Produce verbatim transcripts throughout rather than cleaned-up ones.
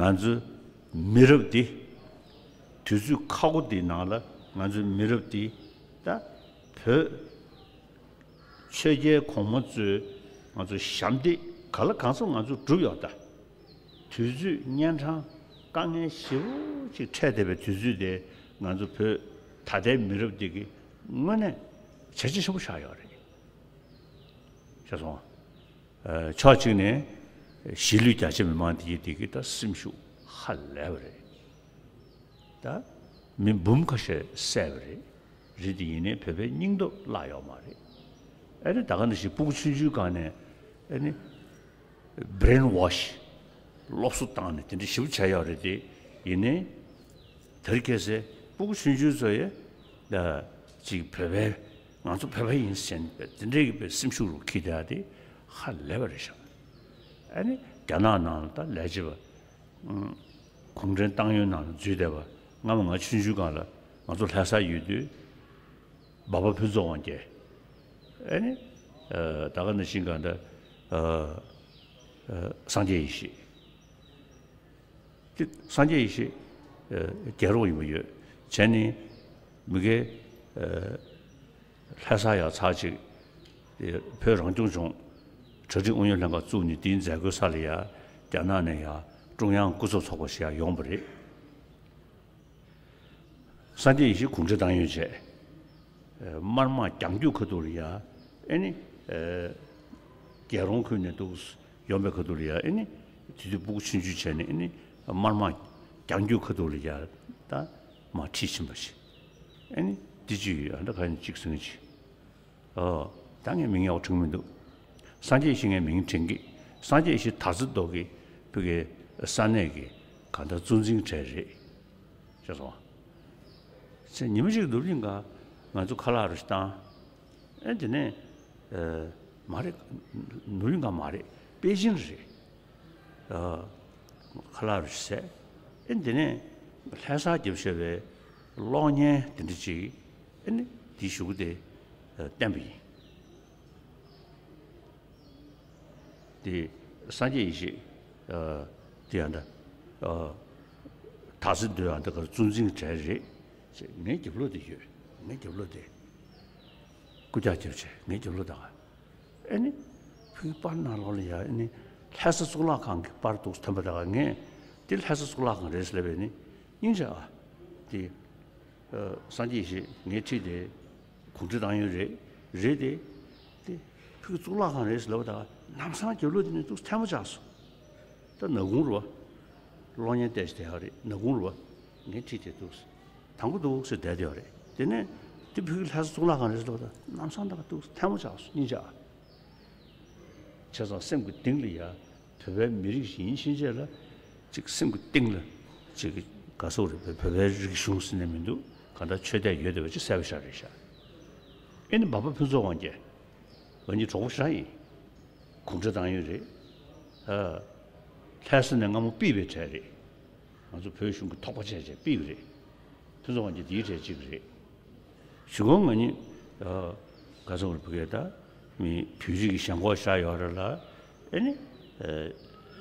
ང་ཚོའི་མི་རབས་འདི། དུས་ཚོད་ཁག་པོ་འདིའི་ནང་ལ་ང་ཚོའི་མི་རབས་འདི་ད་བོད་ཆོས་རྒྱལ་གོང་མ་ཚོས་ང་ཚོ་ཞབས་འདེགས་ག་ལ་གང་འཚམ་ང་ཚོ་བསྒྲུབས་ཡོད་ད། དུས་ཚོད་གཉན་འཕྲང་དཀའ་ངལ་ཞེ་པོ་ཅིག་འཕྲད་བསྡད་པའི་དུས་ཚོད་དེ་ང་ཚོ་བོད་ད་ལྟའི་མི་རབས་འདི་གི་དངོས་གནས་བྱས་རྗེས་ཆེན་པོ་བཞག་ཡོད་རེད། ཤེས་སོང་། ཨ། ཕྱོགས་གཅིག་ནས་གཞིས་ལུས་རྒྱ་ཆེ་མི་མང་དེ་གི་དེ་གི་ད་སེམས་ཤུགས་ཧ་ལས་པ་རེད། ད་མི་འབུམ་ཁ་ཤས་བསད་པ་རེད། རེད་དེ་ཡིན་ནའི་བོད་པའི་སྙིང་སྟོབས་བརླག་ཡོད་མ་རེད། ཨ་ནི་ད་ག་ནང་བཞིན་སྤུ་གུ་ཆུང་ཆུང་སྒང་ནས་ཨ་ནི་brainwash། སློབ་གསོ་བཏང་ནས་དེ་འདྲ་ཞིབ་བྱས་ཡོད་རེད་དེ། ཡིན་ནའི་དེར་ཁ་སང་སྤུ་གུ་ཆུང་ཆུང་ཚོ་ཡས་ཅིག་བོད་པའི་ང་ཚོ་བོད་པ་ཡིན་ཟེར་ནས་དེ་འདྲའི་གི་སེམས་ཤུགས་རུ་འཁྱེར་བསྡད་དེ་ཧ་ལས་པ་རེད་ཤག་ཨ་ནི་རྒྱ་ནག་ནང་ལ་ད་ལས་བྱེད་པ་གུང་ཁྲན་ཏང་ཡོན་ནང་ལ་འཛུལ་བསྡད་པ། སྔ་མོ་ང་ཆུང་ཆུང་སྒང་ལ་ང་ཚོ་ལྷ་སར་ཡོད་དུས། འབའ་པ་ཕུན་ཚོགས་དབང་རྒྱལ། ཨེ་ནི། ཨ། ད་ག་ནང་བཞིན་གང་ལྟར། ཨ། ཨ། སངས་རྒྱས་ཡེ་ཤེས། དེ་སངས་རྒྱས་ཡེ་ཤེས། ཨ། རྒྱལ་རོང་ཡིན་པ་ཡོད། བྱས་ནས་མི་གེ། ཨ། ལྷ་ས་ཡར་ཚར་གཅིག་བོད་རང་སྐྱོང་ལྗོངས་གྲ་སྒྲིག་ཨུ་ཡོན་ལྷན་ཁང་བཙུགས་ནས་དེའི་མཛད་སྒོའི་ས་ལ་ཡ་རྒྱ་ནག་ནས་ཡ་ཀྲུང་དབྱང་སྐུ་ཚབ་ཚོགས་པ་ཞིག་ཡ་ཡོང་བ་རེད། སངས་རྒྱས་ཡེ་ཤེས་གུང་ཁྲན་ཏང་ཡོན་བྱས། ཨ། དམར་དམག་རྒྱང་རྒྱུག་ཁ་ཐུག་ལ་ཡ། ཨེ་ནི། ཨ། རྒྱལ་རོང་ཁུལ་ནས་འདུག་ཡོང་པའི་ཁ་ཐུག་ལ་ཡ། ཨེ་ནི། དེ་དུས་སྤུ་གུ་ཆུང་ཆུང་བྱས་ནས། ཨེ་ནི། དམར་དམག་རྒྱང་རྒྱུག་ཁ་ཐུག་ལ་ཡ་ད་མར་ཁྲིད་ཕྱིན་པ་ཞིག་ཨེ་ནི། འདི་ཅིག་ཡོད། ཨ། ད་ག་ནས་གཅིག་ཟིན་གཅིག་ཨོ། ད་ངས་མིང་ཡག་པོ་དྲན་མི་འདུག་སངས་རྒྱས་ཡེ་ཤེས་ངས་མིང་དྲན་གི། སངས་རྒྱས་ཡེ་ཤེས་དར་རྩེ་རྡོ་རྗེ་བོད་ཀྱི་ས་གནས་ཀྱི་གང་ལྟར་གཙོ་འཛིན་གྲས་རེད། ཤེས་སོང་། ཚེ་ཉི་མ་གཅིག་ནུབ་གླིང་ག་ང་ཚོ་ཁ་ལག་རུ་ཞིག་བཏང་། ཨེ། དེ་ནས། ཨ། མ་རེད། ནུབ་གླིང་ག་མ་རེད། པེ་ཅིང་རེད། ཨ། ཁ་ལག་རུ་ཞིག་བཟས། ཨེ། དེ་ནས་ལྷ་སར་བརྒྱབ་བཞག་པའི་གློག་བརྙན་དེ་འདྲ་ཅིག་ཨེ་ནི་དེའི་གཞུག་གུ་དེ་བསྟན་པ་ཡིན། དེ་སངས་རྒྱས་ཡེ་ཤེས། ཨ། དེ་ཡང་ད། ཨ། དར་རྩེ་རྡོ་ཡང་ད་གར་གཙོ་འཛིན་གྲས་རེད། ཅེས་ངའི་རྒྱབ་ལོགས་དེ་ཡོད། ངའི་རྒྱབ་ལོགས་དེ། སྐུ་རྒྱགས་རྒྱབ་བྱས་ངའི་རྒྱབ་ལོགས་ད་ག་ཨེ་ནི། ཕུག་པར་ནང་ལོགས་ལ་ཡ། ཨེ་ནི། ལྷ་ས་གཙུག་ལག་ཁང་གི་པར་འདུག་ཐོན་པ་ད་ག་ངས་དེ་ལྷ་ས་གཙུག་ལག་ཁང་རེད་ཟེར་ལབ་པས་ནི། སྙིང་རྗེ་ཨ། དེ། ཨ། སངས་རྒྱས་ཡེ་ཤེས་ངའི་འཁྲིས་དེ་གུང་ཁྲན་ཏང་ཡོན་རེད། རེད་དེ། དེ་ཕུག་གཙུག་ལག་ཁང་རེད་ཟེར་ལབ་པ་ད་ག་ལམ་སང་རྒྱབ་ལོགས་དེ་ནས་འདུག་ཐལ་མོ་ཆགས་སོང་། ད་ནག་ཁུང་རེད་པ། གློག་བརྙན་བལྟས་བྱས་བསྡད་ཡོད་རེད། ནག་ཁུང་རེད་པ། ངའི་འཁྲིས་དེ་འདུག་དང་པོ་འདུག་ཟེར་བསྡད་ཡོད་རེད། དེ་ནས་དེ་ཕུག་གི་ལྷ་ས་གཙུག་ལག་ཁང་རེད་ཟེར་ལབ་པ་ད་ག་ལམ་སང་ད་ག་འདུག་ཐལ་མོ་ཆགས་སོང་། སྙིང་རྗེ་ཨ། བྱས་ཙང་སེམས་ཀྱི་གཏིང་ལ་ཡ། བོད་པའི་མི་རིགས་ཤིག་ཡིན་ཕྱིན་ཆད་ལ། ཅིག་སེམས་ཀྱི་གཏིང་ལ། ཅིག་ག་ཟེར་དགོས་རེད། བོད་པའི་རིག་གཞུང་ཟེར་ནས་མི་འདུག་གང་ལྟར་ཆོས་དད་ཡོད་བསྡད་པ་ཅིག་གསལ་པོ་ཤར་རེད་ཤག་ཨེ་ནི་འབའ་པ་ཕུན་ཚོགས་དབང་རྒྱལ། ང་གཉིས་གྲོགས་པོ་ཞེ་དྲག་ཡིན། གུང་ཁྲན་ཏང་ཡོན་རེད། ཨ། ལྷ་ས་ནས་སྔ་མོ་ཕུད་པའི་གྲས་རེད། ང་ཚོ་བོད་གཞུང་གི་ཐོག་པ་བྱས་བྱས་ཕུད་པ་རེད། ཕུན་ཚོགས་དབང་རྒྱལ་དེའི་གྲས་གཅིག་རེད། གཞུག་གུ་ང་གཉིས། ཨ། ག་ཚོད་རེད། ཕ་གིར་ད་མི་བོད་རིགས་ཀྱི་ཞེན་ཁོག་ཞེ་དྲག་ཡོད་རེད་ལ། ཨེ་ནི། ཨ།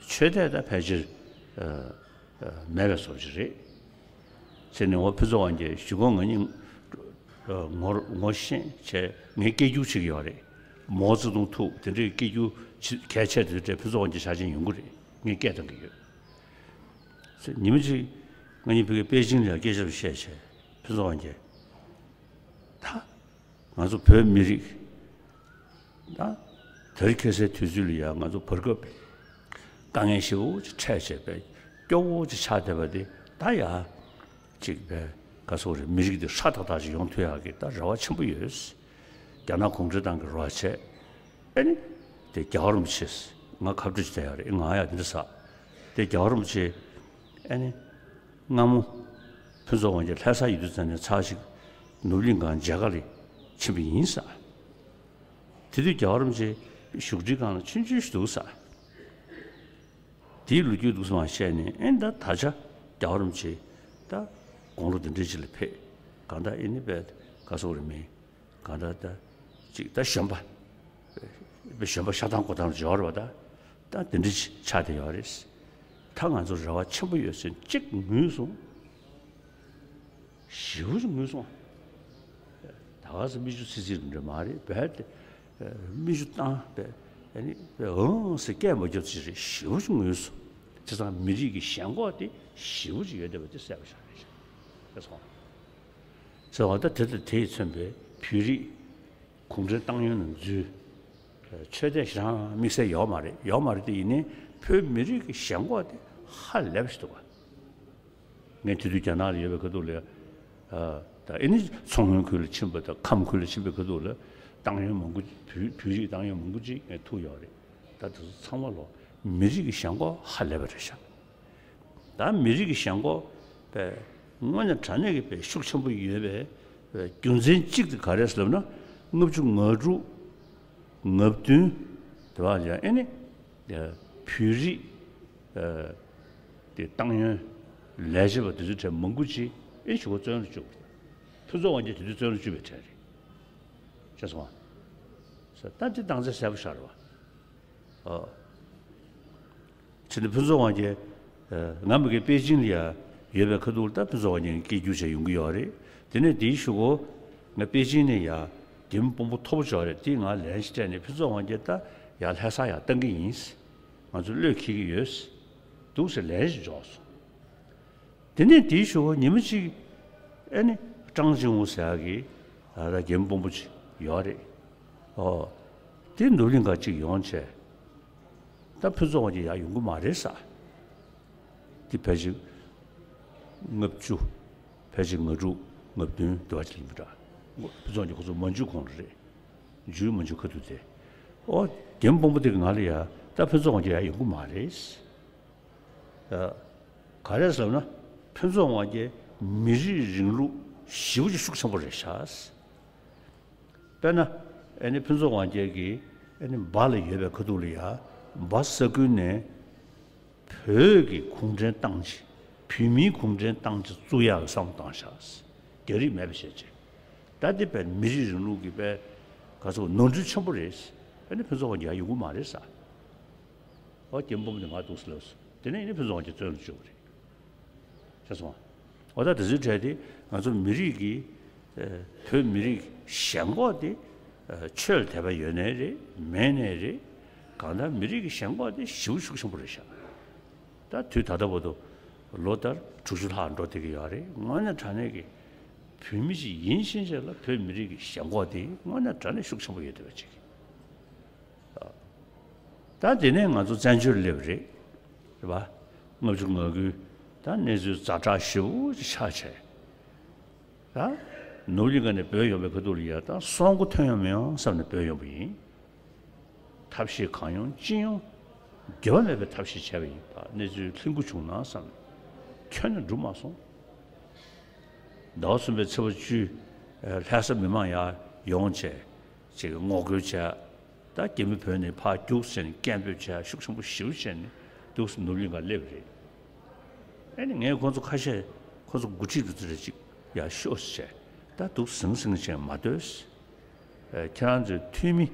ཆོས་དད་ད་ཕལ་ཆེར། ཨ། ཨ། མེད་པའི་བཟོ་ཅིག་རེད། ཟེར་ནས་འོ་ཕུན་ཚོགས་དབང་རྒྱལ་གཞུག་གུ་ང་གཉིས། ཨ། ངོ་ངོ་ཤེས་བྱས་ངའི་སྐད་སྒྱུར་བྱེད་ཀྱི་ཡོད་རེད། མའོ་ཙེ་ཏུང་ཐུག་དེ་འདྲའི་སྐད་སྒྱུར་གལ་ཆེ་དེ་འདྲའི་ཕུན་ཚོགས་དབང་རྒྱལ་ཆ་ཅན་ཡོང་གི་རེད། ངས་སྐད་བཏང་གི་ཡོད། ཉི་མ་གཅིག་ང་གཉིས་ཕ་གིར་པེ་ཅིང་ལ་སྐད་ཆ་བཤད་བྱས། ཕུན་ཚོགས་དབང་རྒྱལ། ད་ང་ཚོ་བོད་མི་རིགས་ད་དེ་རིང་ཁ་སང་དུས་ཚོད་ལ་ཡ་ང་ཚོ་བར་སྐབས་དཀའ་ངལ་ཞེ་པོ་ཅིག་འཕྲད་བྱས་པའི་སྐྱོ་བོ་ཅིག་ཆགས་བསྡད་པ་དེ་ད་ཡ་ཅིག་པའི་ག་ཟེར་དགོས་རེད། མི་རིགས་འདི་ཧྲ་ཏག་ཏག་ཅིག་ཡོང་ཐུབ་ཡག་གི་ད་རེ་བ་ཆེན་པོ་ཡོད། རྒྱ་ནག་གུང་ཁྲན་ཏང་གི་རེ་བ་བྱས། ཨེ་ནི། དེ་རྒྱལ་བ་རིན་པོ་ཆེ། ང་ཁ་བྲོ་ཅིག་བསྡད་ཡོད་རེད། ང་ཡ་འདི་འདྲ་ཟེར། དེ་རྒྱལ་བ་རིན་པོ་ཆེ། ཨེ་ནི། སྔ་མོ་ཕུན་ཚོགས་དབང་རྒྱལ་ལྷ་ས་ཡོད་དུས་ཙམ་ནས་ཚར་གཅིག་ནུབ་གླིང་ག་མཇལ་ཁ་ལ་ཕྱིན་པ་ཡིན་ཟེར། དེ་དུས་རྒྱལ་བ་རིན་པོ་ཆེ་བཞུགས་ཁྲིའི་སྒང་ལ་ཆུང་ཆུང་ཞིག་འདུག་ཟེར། དེའི་ལོ་རྒྱུས་འདུག་སེ་མར་བཤད་ནས། ཨེ་ནི་ད་ད་ཆ་རྒྱལ་བ་རིན་པོ་ཆེ་ད་དགུང་ལོ་འདི་འདྲའི་ཅིག་ལ་ཕེབས། གང་ལྟར་ཨེ་ནི་པས་ག་ཟེར་དགོས་རེད། མི་གང་ལྟར་ད་ཅིག་ད་གཞོན་པ། དཔེ་གཞོན་པ་ཤ་སྟག་གོ་སྟངས་འབྱོར་བ་ད། ད་དེ་འདྲ་ཅིག་ཆགས་བསྡད་ཡོད་རེད། ད་ང་ཚོ་རེ་བ་ཆེན་པོ་ཡོད་ཚད་གཅིག་ངུས་སོང་། ཞེ་པོ་ཅིག་ངུས་སོང་། ད་ག་ས་མིག་ཆུ་སིལ་སིལ་འདྲ་མ་རེད། རྦད་དེ་མིག་ཆུ་བཏང་བས་ཨ་ནི་ཨང་ཟེར་སྐད་མ་རྒྱབ་ཅིག་རེད། ཞེ་པོ་ཅིག་ངུས་སོང་། བྱས་ཙང་མི་རིགས་ཀྱི་ཞེན་ཁོག་དེ་ཞེ་པོ་ཅིག་ཡོད་བསྡད་པ་དེ་གསལ་པོ་ཞིག་རེད་ཤག་ཤེས་སོང་། ཟེར་བ་ད་དེ་དང་དེས་མཚོན་པའི་བོད་རིགས་གུང་ཁྲན་ཏང་ཡོན་ནང་འཛུལ། ཆོས་དད་ཞེ་དྲག་དམིགས་བསལ་ཡོད་མ་རེད། ཡོད་མ་རེད་དེ། ཡིན་ནའི་བོད་མི་རིགས་ཀྱི་ཞེན་ཁོག་དེ་ཧ་ལས་པ་ཞིག་འདུག་ག་ངས་དེ་དུས་རྒྱ་ནག་ལ་ཡོད་པའི་ཁ་ཐུག་ལ། ད་ཨེ་ནི་མཚོ་སྔོན་ཁུལ་ལ་ཕྱིན་པ་དང་ཁམས་ཁུལ་ལ་ཕྱིན་པའི་ཁ་ཐུག་ལ་ཏང་ཡོན་མང་པོ། བོད་བོད་རིགས་ཏང་ཡོན་མང་པོ་ཅིག་ངས་ཐུག་ཡོད་རེད། ད་དེ་ཚོ་ཚང་མ་ལོ་མི་རིགས་ཀྱི་ཞེན་ཁོག་ཧ་ལས་པ་རེད་ཤག་ད་མི་རིགས་ཀྱི་ཞེན་ཁོག་པས་དངོས་གནས་དྲང་གནས་ཀྱི་པས་ཤུགས་ཆེན་པོ་ཡོད་པའི་རྒྱུ་མཚན་གཅིག་དེ་ག་རེ་ཟེར་ལབ་ན། ལྔ་བཅུ་ང་དྲུག་ང་བདུན་དེ་བ་ཡང་ཨེ་ནི་བོད་རིགས་དེ་ཏང་ཡོན་ལས་བྱེད་པ་དེ་ཚོའི་གྲས་མང་པོ་ཅིག་ཨེ་ཞུ་བ་བཙོན་ལ་བཅུག་པ་རེད། ཕུན་ཚོགས་དབང་རྒྱལ་དེ་དུས་བཙོན་ལ་བཅུག་པའི་གྲས་རེད། ཤེས་སོང་ཨ། ད་འདི་སྟངས་འཛིན་གསལ་པོ་ཤར་བ། ཨོ། ཕྱི་ནས་ཕུན་ཚོགས་དབང་རྒྱལ། ང་མི་དགེ་པེ་ཅིང་ལ་ཡ་ཡོད་པའི་ཁ་ཐུག་ལ་ད་ཕུན་ཚོགས་དབང་རྒྱལ་སྐད་སྒྱུར་བྱས་ཡོང་གི་ཡོད་རེད། དེ་ནས་དེའི་གཞུག་གུ་ང་པེ་ཅིང་ནས་ཡ་རྒྱལ་མོ་དཔོན་པོ་མཐོ་པོ་ཅིག་ཡོད་རེད། དེས་ང་ལན་ཞིག་སྤྲད་ནས་ཕུན་ཚོགས་དབང་རྒྱལ་ད་ཡ་ལྷ་ས་ཡ་བཏང་གི་ཡིན། ང་ཚོ་བློས་འཁེལ་གྱི་ཡོད། འདུག་ཟེར་ལན་ཞིག་འབྱོར་སོང་། དེ་ནས་དེའི་གཞུག་གུ་ཉི་མ་གཅིག་ཨེ་ནི་ཀྲང་ཅིང་ཝུ་ཟེར་ཡག་གི་ད་རྒན་དཔོན་པོ་ཅིག་ཡོད་རེད། ཨོ། དེ་ནུབ་གླིང་ག་ཅིག་ཡོང་བྱས། ད་ཕུན་ཚོགས་དབང་རྒྱལ་ཡར་ཡོང་གི་མ་རེད་ཟེར། དེ་ཕལ་ཆེར་ལྔ་བཅུ། ཕལ་ཆེར་ང་དྲུག་ང་བདུན་དེ་བ་ཅིག་ཡིན་པ་འདྲ། ཕུན་ཚོགས་དབང་རྒྱལ་ཁོ་ཚོ་མ་འཇུས་གོང་ལ་རེད། འཇུས་མ་འཇུས་ཁ་ཐུག་དེ། ཨོ། རྒན་དཔོན་པོ་དེ་གིས་ང་ལ་ཡ་ད་ཕུན་ཚོགས་དབང་རྒྱལ་ཡར་ཡོང་གི་མ་རེད། ག་རེ་ཟེར་ན། ཕུན་ཚོགས་དབང་རྒྱལ་མི་རིགས་རིང་ལུགས་ཞེ་པོ་ཅིག་ཤུགས་ཆེན་པོ་རེད་ཤག་དཔེར་ན། ཨེ་ནི་ཕུན་ཚོགས་དབང་རྒྱལ་གྱིས་ཨེ་ནི་འབའ་ལ་ཡོད་པའི་ཁ་ཐུག་ལ་ཡ། འབའ་ས་ཁུལ་ནས་བོད་ཀྱི་གུང་ཁྲན་ཏང་ཅིག་བོད་མིའི་གུང་ཁྲན་ཏང་ཅིག་བཙུགས་ཡག་གི་བསམ་བློ་བཏང་ཤག་རྒྱ་རིགས་མེད་པ་བྱས་བྱས། ད་འདི་དཔེ་མི་རིགས་རིང་ལུགས་ཀྱི་དཔེ་ག་ཚོད་ནོར་འཁྲུལ་ཆེན་པོ་རེད། ཨེ་ནི་ཕུན་ཚོགས་དབང་རྒྱལ་ཡོང་གི་མ་རེད་ཟེར། ཨོ། རྒན་དཔོན་པོ་དེ་ང་འདུག་སེ་ལབ་སོང་། དེ་ནས་ཨེ་ནི་ཕུན་ཚོགས་དབང་རྒྱལ་བཙོན་ལ་བཅུག་པ་རེད། ཤེས་སོང་ཨ། ཨོ། ད་དེ་ཚོའི་གྲས་དེ་ང་ཚོ་མི་རིགས་ཀྱི་ཨ། བོད་མི་རིགས་ཞེན་ཁོག་དེ་ཨ། ཆོས་ལ་དད་པ་ཡོད་ནའི་རེད། མེད་ནའི་རེད། གང་ལྟར་མི་རིགས་ཀྱི་ཞེན་ཁོག་དེ་ཞེ་པོ་ཤུགས་ཆེན་པོ་རེད་ཤག་ད་དུས་ད་ལྟ་བར་དུ་ལོ་ལྟར་དྲུག་ཅུ་ལྷག་འགྲོ་བསྡད་ཀྱི་ཡོད་རེད། དངོས་གནས་དྲང་གནས་ཀྱི་བོད་མི་ཞིག་ཡིན་ཕྱིན་ཆད་ལ་བོད་མི་རིགས་ཀྱི་ཞེན་ཁོག་དེ་དངོས་གནས་དྲང་གནས་ཤུགས་ཆེན་པོ་ཡོད་བསྡད་པ་ཅིག་ད་དེ་ནས་ང་ཚོ་བཙན་བྱོལ་སླེབས་རེད། རེད་པ། ལྔ་བཅུ་ང་དགུའི་ད་གནས་ཚུལ་ཛ་དྲག་ཞེ་པོ་ཅིག་ཆགས་བྱས། ད་ནོར་གླིང་ག་ནས་བྲོས་ཡོང་བའི་ཁ་ཐུག་ལ་ཡ། ད་སྲོག་མགོ་ཐོན་ཡོང་མི་ཡོང་བསམ་ནས་བྲོས་ཡོང་པ་ཡིན། ཐབས་ཤེས་གང་ཡོང་ཅི་ཡོང་། འགྱོད་པ་མེད་པའི་ཐབས་ཤེས་བྱས་པ་ཡིན། ད་གནས་ཚུལ་ལྷིང་པོ་བྱུང་ན་བསམ་ནས། ཁྱོན་ནས་འགྲུབ་མ་སོང་། ཟླ་བ་གསུམ་པའི་ཚེས་པ་བཅུ། ལྷ་ས་མི་མང་ཡར་ཡོང་བྱས། ཅིག་ངོ་རྒོལ་བྱས། ད་རྒྱ་མི་བོད་ནས་ཕར་རྒྱུགས་ཟེར་ནས་སྐད་འབོད་བྱས། ཤུགས་ཆེན་པོ་ཞེ་པོ་བྱས་ནས་འདུག་སེ་ནོར་གླིང་ག་སླེབས་རེད། ཨེ་ནི་ངས་ཁོང་ཚོ་ཁ་ཤས། ཁོང་ཚོ་འགོ་ཁྲིད་དེ་ཚོ་རེ་ཅིག་ཡར་ཤོག་ཟེར་བྱས། ད་འདུག་ཟིང་ཟིང་བྱས་མ་སྡོད། ཨེ། ཁྱེད་རང་ཚོའི་འཐུས་མི་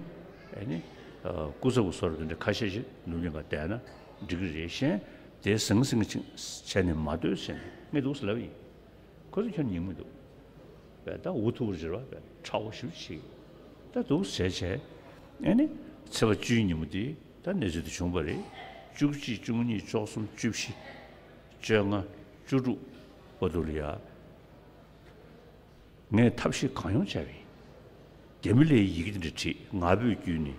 ཨེ་ནི་ཨ། སྐུ་ཚབ་བཟོ་འདྲ་དེ་འདྲ་ཁ་ཤས་ཤིག་ནོར་གླིང་ག་བསྡད་ན་འགྲིག་གི་རེད། གཞན་དེ་ཟང་ཟིང་བྱས་ནས་མ་སྡོད་ཟེར་ནས་ངས་འདུག་སེ་ལབ་ཡིན། ཁོ་ཚོ་ཁྱོན་ནས་ཉན་གི་མི་འདུག་པས་ད་འུ་ཐུག་རེད་བ། པས་ཁྲ་བོ་ཞིག་བྱེད་ཀྱི། ད་འདུག་སེ་བྱས་བྱས་ཨེ་ནི་ཚེས་པ་བཅུའི་ཉིན་མོ་དེ་ད་གནས་ཚུལ་དེ་བྱུང་བ་རེད། བཅུ་གཅིག་བཅུ་གཉིས་བཅུ་གསུམ་བཅུ་བཞི་བཅོ་ལྔ་བཅུ་དྲུག་བར་དུ་ལ་ཡ། ངས་ཐབས་ཤེས་གང་ཡོང་བྱས་པ་ཡིན། རྒྱ་མི་ལ་ཡི་གེ་འདི་འདྲ་བྲིས། ངག་འབོད་བརྒྱུད་ནས་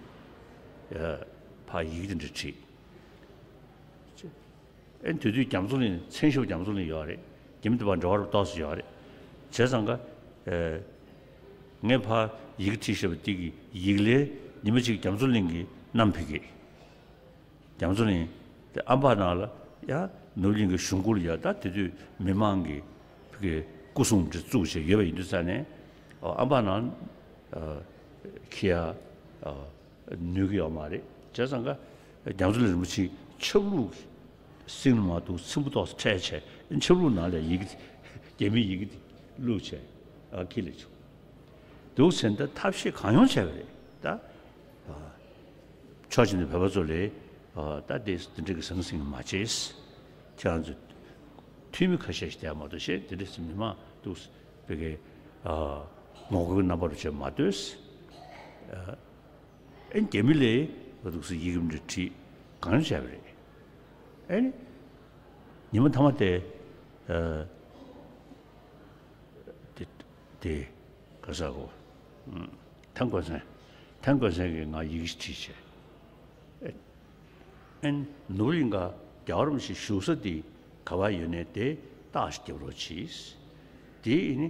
ཕར་ཡི་གེ་འདི་འདྲ་བྲིས། ཨེ། དེ་དུས་རྒྱ་མཚོ་གླིང་། མཚན་ཞབས་རྒྱ་མཚོ་གླིང་ཡོད་རེད། རྒྱ་མི་དེ་བར་འབྲེལ་བ་རུ་ཏོག་ཙམ་ཡོད་རེད། བྱས་ཙང་ཀ་ངས་ཕར་ཡི་གེ་བྲིས་བཞག་པ་དེ་གི་ཡིག་ལན་ཉི་མ་གཅིག་རྒྱ་མཚོ་གླིང་གིས་བསྣམས་ཕེབས་ཀྱི། རྒྱ་མཚོ་གླིང་དེ་ཨམ་བག་ནང་ལ་ཡ། ནོར་གླིང་གི་གཞུང་སྐུ་ལ་ཡ། ད་དེ་དུས་མི་མང་གི་ཕ་གི་སྐུ་སྲུང་འདི་བཙུགས་བྱས་ཡོད་པ་ཡིན་དུས་ཙང་ནས། ཨ། ཨམ་བག་ནང་ཨ། འཁྱེར་ཡ་ཨ། ནུས་ཀྱི་ཡོད་མ་རེད། བྱས་ཙང་ཀ་རྒྱ་མཚོ་གླིང་རིན་པོ་ཆེའི་ཆབ་ལུགས་ཀྱི་སེང་ལ་མ་གཏོགས་ཚེམ་བུ་ཏོག་ཙམ་འཕྲད་བྱས། ཆབ་ལུགས་ནང་ལ་ཡི་གེ། རྒྱ་མིའི་ཡི་གེ་དེ་བླུགས་བྱས། ཨ། འཁྱེར་སླེབས་བྱུང་། འདུག་ཟེར་ནས་ད་ཐབས་ཤེས་གང་ཡོང་བྱས་པ་རེད་ད། ཨ། ཕྱོགས་གཅིག་ནས་བོད་པ་ཚོ་ལ། ཨ། ད་དེ་དེ་འདྲ་གི་ཟང་ཟིང་མ་བྱེད། ཁྱེད་རང་ཚོ་འཐུས་མི་ཁ་ཤས་ཤིག་བསྡད་མ་གཏོགས་གཞན་དེ་འདྲ་ཞིག་མི་མང་འདུག་བོད་ཀྱི་ཨ་ངོ་རྒོལ་རྣམ་པ་རུ་བྱས་མ་སྡོད། ཨ་ཨེ་རྒྱ་མི་ལས་འདུག་སེ་ཡི་གེ་འདྲ་བྲིས་གང་བྱས་པ་རེད། ཨེ་ནི་ཉི་མ་མཐའ་མ་དེ་ཨ་དེ་དེ་ག་ས་གོ་ཐན་ཀོན་སན་ཐན་ཀོན་སན་གྱིས་ང་ཡི་གེ་ཞིག་བྲིས་བྱས། ཨེ་ནུབ་གླིང་ག་རྒྱལ་བ་རིན་པོ་ཆེ་བཞུགས་ས་དེ་ག་བ་ཡོད་ནས་དེ་རྟགས་ཤིག་རྒྱབ་རོགས་གྱིས། དེ་ཨེ་ནི་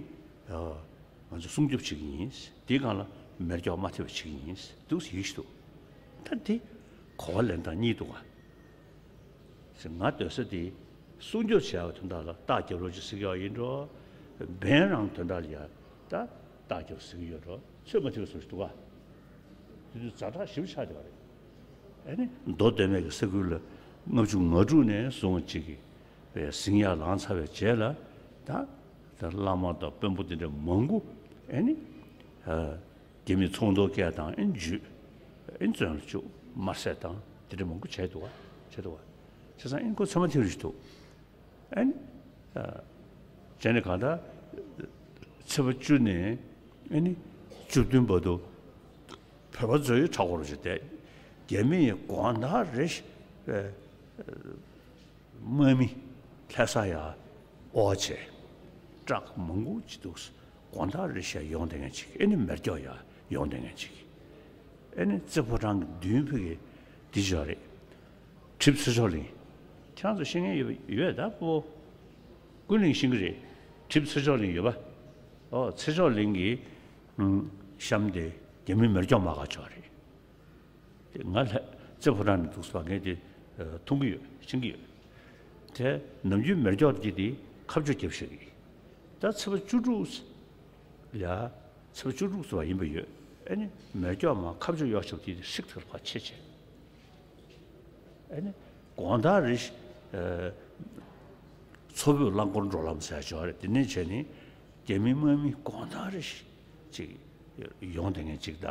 ང་ཚོ་སྲུང་སྐྱོབ་བྱེད་ཀྱི་ཡིན། དེའི་སྒང་ལ་མེ་སྒྱོགས་མ་ཐེབས་པ་བྱེད་ཀྱི་ཡིན་འདུག་ཡིག་ཞིག་འདུག་ད་དེ་གོ་བ་ལེན་སྟངས་གཉིས་འདུག་ག་ང་སྡོད་ས་དེ་སྲུང་སྐྱོབ་བྱེད་ཡག་དོན་དག་ལ་རྟགས་རྒྱབ་རོགས་གྱིས་ཟེར་གྱི་ཡོད་ཡིན་འགྲོ། འབེན་རང་དོན་དག་ལ་ཡ་ད་རྟགས་རྒྱབ་ཟེར་གྱི་ཡོད་འགྲོ། ཚོད་མ་ཐིག་པ་སོགས་ཤིག་འདུག་ག་དེ་དུས་ཛ་དྲག་ཞིབ་ཆགས་བསྡད་པ་རེད། ཨེ་ནི་མདོ་སྟོད་སྨད་ཀྱི་ས་ཁུལ་ལ་ལྔ་བཅུ་ང་དྲུག་ནས་བཟུང་ཅིག་གི་ཟིང་ཡག་ལངས་ཚར་བའི་རྗེས་ལ་ད་ད་བླ་མ་དང་དཔོན་པོ་དེ་འདྲ་མང་པོ་ཨེ་ནི་རྒྱ་མིའི་ཚོང་ཟོག་སྐད་དང་ཨེ་འཇུས་ཨེ་བཙོན་ལ་བཅུག་དམར་བསད་དང་དེ་འདྲ་མང་པོ་བྱས་འདུག་བ་བྱས་འདུག་བ་བྱས་ཙང་ཨེ་ཁོ་ཚད་མ་ཐིག་རུ་ཞིག་འདུག་ཨེ་ནི་བྱས་ནས་གང་ལྟར་ཚེས་པ་བཅུ་ནས་ཨེ་ནི་བཅུ་བདུན་བར་དུ་བོད་པ་ཚོའི་མཐའ་འཁོར་ཞིག་བསྡད། རྒྱ་མི་ཡི་དགོང་དག་རེ་ཞིག་དམག་མི་ལྷ་ས་ཡ་ཨོ་བྱས་ཀྲག་མང་པོ་ཅིག་འདུག་དགོང་དག་རེ་ཞིག་ཡོང་བསྡད་མཁན་ཅིག་ཨེ་ནི་མེ་སྒྱོགས་ཡ་ཡོང་བསྡད་མཁན་ཅིག་ཨེ་ནི་རྩེ་ཕོ་བྲང་གི་མདུན་ཕུག་གི་འདི་ཅོག་རེད། གྲིབ་ཚེ་མཆོག་གླིང་། ཁྱེད་རང་ཚོ་ཤེས་མཁན་ཡོད་ཡོད་ད་པོ། ཀུན་གླིང་ཤེས་ཀྱི་རེད། གྲིབ་ཚེ་མཆོག་གླིང་ཡོད་པ། ཨོ་ཚེ་མཆོག་གླིང་གི་གཤམ་དེ་རྒྱ་མི་མེ་སྒྱོགས་མ་ག་ཅོག་རེད། དེ་ང་ལྷ་རྩེ་ཕོ་བྲང་ནས་འདུག་སེ་ངས་དེ་མཐོང་གི་ཡོད་ཤེས་ཀྱི་ཡོད། དེ་ནམ་རྒྱུན་མེ་སྒྱོགས་དེ་དེ་ཁ་བཅུ་རྒྱབ་ཤེས་ཀྱི། ད་ཚེས་པ་བཅུ་དྲུག་ལ་ཚེས་པ་བཅུ་དྲུག་ཚོ་བ་ཡིན་པ་ཡོད། ཨེ་ནི་མེ་སྒྱོགས་མ་ཁ་བཅུ་གཡོག་ཆོག་དེ་དེ་ཧྲིག་ཐག་ཕ་ཆེ་ཆེ། ཨེ་ནི་དགོང་དག་རེ་ཞིག་མཚོ་བོད་རླངས་འཁོར་འགྲོ་ལམ་ཟེར་ཡག་ཅིག་ཡོད་རེད། དེ་ནས་བྱས་ནས་རྒྱ་མི་དམག་མི་དགོང་དག་རེ་ཞིག་ཅིག་ཡོང་བསྡད་མཁན་ཅིག་ད།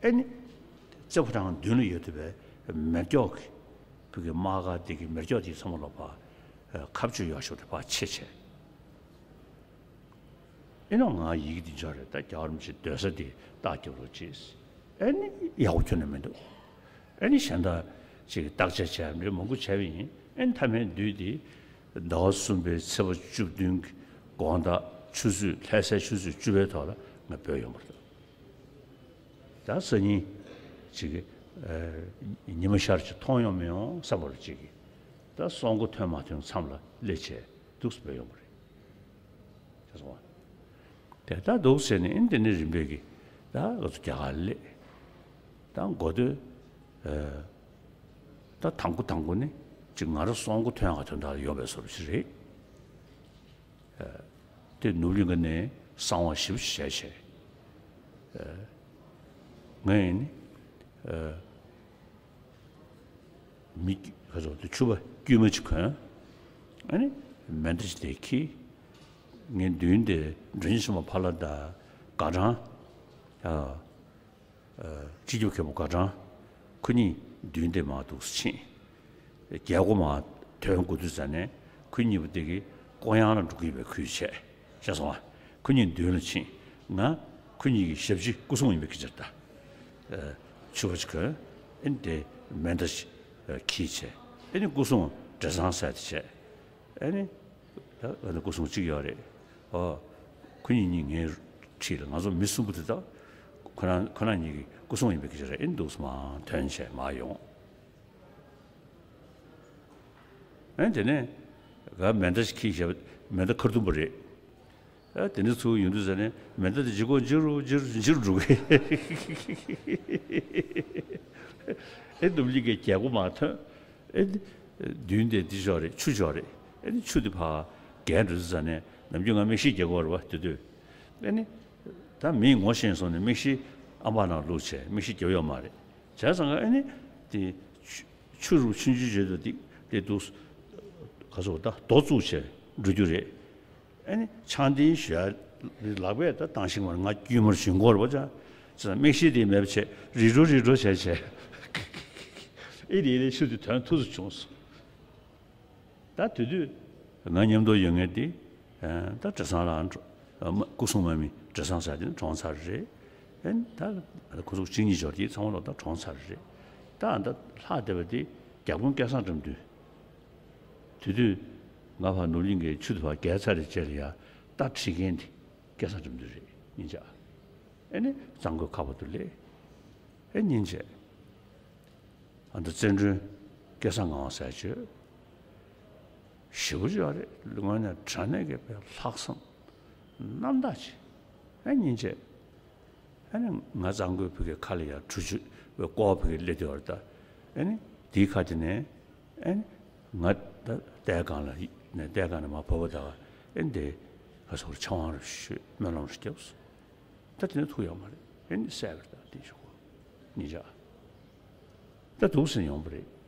ཨེ་ནི་རྩེ་ཕོ་བྲང་མདུན་ལ་ཡོད་བསྡད་པའི་མེ་སྒྱོགས་ཀྱི་བོད་ཀྱི་དམག་སྒར་དེ་གི་མེ་སྒྱོགས་དེ་ཚང་མ་ལོག་པ་ཁ་བཅུ་གཡོག་ཆོག་དེ་ཕ་ཆེ་ཆེ། ཨེ་ནོ་ང་ཡི་གེ་འདི་འབྱོར་རེད། ད་རྒྱལ་བ་རིན་པོ་ཆེ་སྡོད་ས་དེ་རྟགས་རྒྱབ་རོགས་གྱིས། ཨེ་ནི་ཡག་པོ་ཁྱོན་ནས་མི་འདུག་ཨེ་ནི་གཞན་དག་ཅིག་བརྟག་དཔྱད་བྱས་མི་མང་པོ་བྱས་པ་ཡིན། ཨེ་ནི་མཐའ་མའི་དུས་དེ་ཟླ་བ་གསུམ་པའི་ཚེས་པ་བཅུ་བདུན་གྱི་དགོང་དག་ཆུ་ཚོད་ལྷ་སའི་ཆུ་ཚོད་བཅུ་པའི་ཐོག་ལ་ང་བོད་ཡོང་བ་རེད། ད་སང་ཉིན་ཅིག་ཉི་མ་ཤར་ཅིག་མཐོང་ཡོང་མི་ཡོང་བསམ་པ་རེད་ཅིག་ད་སྲུང་འཁོར་ཐོན་མ་ཐོན་མཚམས་ལ་སླེབས་བྱས་འདུག་སེ་བོད་ཡོང་བ་རེད། ཤེས་སོང་ང་། དེ་ལྟར་འདུག་ཟེར་ནས་ཨེ་འདི་ནས་རིམ་པས་ཀྱི་ད་ང་ཚོ་རྒྱ་གར་སླེབས། ད་འགོ་སྟོད། ཨ། ད་དང་པོ་དང་པོ་ནི་ཅིག་ང་རང་སྲུང་འཁོར་ཐོན་ག་དོན་དག་ལ་ཡོང་བའི་བཟོ་འདྲ་ཞིག་རེད། ཨ། དེ་ནུབ་གླིང་ག་ནས་གསང་བ་ཞིབ་བྱས་བྱས། ཨ། ངས་ནི། ཨ། མི་ག་ཚོད་དུ་ཕྱུ་པ་དཀྱུས་མ་ཅིག་གོན། ཨ་ནི་མེ་མདའ་ཅིག་དེ་འཁྱེར། ངའི་མདུན་དེ་མགྲོན་ཆེན་ཆེན་མོ་ཕ་ལ་དང་དགའ་གྲང་། ཨ། ཨ། སྤྱི་ཁྱབ་མཁན་པོ་དགའ་གྲང་། ཁོ་གཉིས་མདུན་དེ་མར་འདུག་སེ་ཕྱིན། རྒྱལ་སྒོ་མར་ཐོན་དགོས་དུས་ཙ་ནས་ཁོ་གཉིས་པོ་དེ་གི་ཀོང་ཡང་ལ་འགྲོ་གི་ཡོད་པའི་ཁུལ་བྱས། ཤེས་སོང་ང་། ཁོ་གཉིས་མདུན་ལ་ཕྱིན། ང་ཁོ་གཉིས་ཀྱི་ཞབས་ཕྱི་སྐུ་སྲུང་ཡིན་པའི་སྐད་ཆ་ད། ཨ། ཕྱུ་པ་ཅིག་གོན། ཨེ་ནི་དེ་མེ་མདའ་ཞིག་ཨ། འཁྱེར་བྱས། ཨེ་ནི་སྐུ་སྲུང་བྲེ་སྲང་ཟེར་དེ་བྱས། ཨེ་ནི། ད་ཨ་ནི་སྐུ་སྲུང་གཅིག་ཡོད་རེད། ཨོ། ཁོ་གཉིས་གཉིས་ངའི་འཁྲིས་ལ་ང་ཚོ་མི་གསུམ་པོ་དེ་དག་ཁོ་རང་ཁོ་རང་གཉིས་ཀྱི་སྐུ་སྲུང་ཡིན་པའི་སྐད་ཆ་རེད། ཨེ་འདུག་སེ་མར་ཐོན་བྱས་མར་ཡོང་། ཨེ་དེ་ནས་ག་མེ་མདའ་ཞིག་འཁྱེར་བཞག་མེ་མདའ་ཁ་ཐུམ་པ་རེད། ཨ་དེ་འདྲ་ཚུར་ཡོང་དུས་ཙ་ནས་མེ་མདའ་དེ་ལྗིད་ཁོག་ལྗིད་རུ་ལྗིད་རུ་ལྗིད་རུ་འགྲོ་གི། ཨེ་ནུབ་གླིང་གའི་རྒྱལ་སྒོ་མར་ཐོན། ཨེ། མདུན་དེ་འདི་ཕྱོགས་རེད། ཆུ་ཕྱོགས་རེད། ཨེ་ནི་ཆུ་དེ་ཕར་བརྒལ་འགྲོ་དུས་ཙ་ནས་ནམ་རྒྱུན་ང་མིག་ཤེལ་རྒྱག་གི་ཡོད་རེད་པ་དེ་དུས། ཨེ་ནི། ད་མིས་ངོ་ཤེས་སོང་ནས་མིག་ཤེལ་ཨམ་བག་ནང་བླུགས་བྱས་མིག་ཤེལ་རྒྱབ་ཡོད་མ་རེད། བྱས་ཙང་ཨེ་ནི། དེ། ཆུ་ཆུ་རུ་ཆུང་ཆུང་བྱེད་དུ་དེ་དེ་འདུག་ག་ཚོད་ད་རྡོ་བཙུགས་བྱས་འགྲོ་རྒྱུ་རེད། ཨེ་ནི་ཆང་དེའི་ཞོལ་ལག་པས་ད་བཏང་ཤིང་མར་ང་དཀྱུས་མར་ཞིང་འཁོར་བ་ཅག་ཙང་མིག་ཤེལ་དེ་མེད་པ་བྱས་རི་འགྲོ་རི་འགྲོ་བྱས་བྱས། ཨེ་དེ་ལས་ཆུ་དེ་དོན་ཐུག་ཏུ་བྱུང་སོང་། ད་དེ་དུས་ང་མཉམ་དུ་ཡོད་མཁན་དེ། ད་བགྲེས་སོང་ལགས། སྐུ་སྲུང་དམག་མི་བགྲེས་སོང་ཟེར་དེ་གྲོངས་ཚར་རེད། ཨེ་ད་ཁོ་ཚོ་གཅིག་གཉིས་འབྱོར་དེ་ཚང་མ་ལོག་ད་གྲོངས་ཚར་རེད། ད་ད་ལྷག་བསྡད་པ་དེ་རྒྱ་དཔོན་སྐལ་བཟང་དགྲ་འདུལ། དེ་དུས་ང་ཕར་ནོར་གླིང་གི་ཆུ་དེ་ཕར་བརྒལ་ཚར་རེད་བྱས་ལ་ཡ། རྟ་ཁྲིད་མཁན་དེ་སྐལ་བཟང་དགྲ་འདུལ་རེད་སྙིང་རྗེ། ཨེ་ནི་གཙང་པོའི་ཁ་བར་དུ་སླེབས། ཨེ་སྙིང་རྗེ། ཨ་ད་བཙན་སྒྲོན་སྐལ་བཟང་ངག་དབང་ཟེར་བྱས། ཞེ་པོ་ཅིག་ཡོད་རེད། དངོས་གནས་དྲང་གནས་ཀྱི་དཔེ་ལྷག་བསམ་རྣམ་དག་ཅིག་ཨེ་སྙིང་རྗེ། ཨ་ནི་ང་གཙང་པོའི་བུ་གའི་ཁ་ལ་ཡ་གྲུ་ཆུ་བའི་ཀོ་བ་བུ་གའི་སླེབས་དུས་བར་ད། ཨ་ནི་དེའི་ཁ་དེ་ནས་ཨ་ནི་ང་ད་ལྟའི་སྒང་ལ་ནས་ལྟའི་སྒང་ནས་མར་བབས་པ་ད། ཨ་ནི་དེ་ཁ་སོར་ཕྱག་དབང་རུ་ཞུས་སྨོན་ལམ་རུ་བརྒྱབ་སོང་། ད་དེ་ནས་ཐུག་ཡོད་མ་རེད། ཨེ་ནི་སད་པར་ད་དེ་ཞུ་གོ་ཉིན་ཞག་ད་འདུག་སེ་ཡོང་པ་རེད།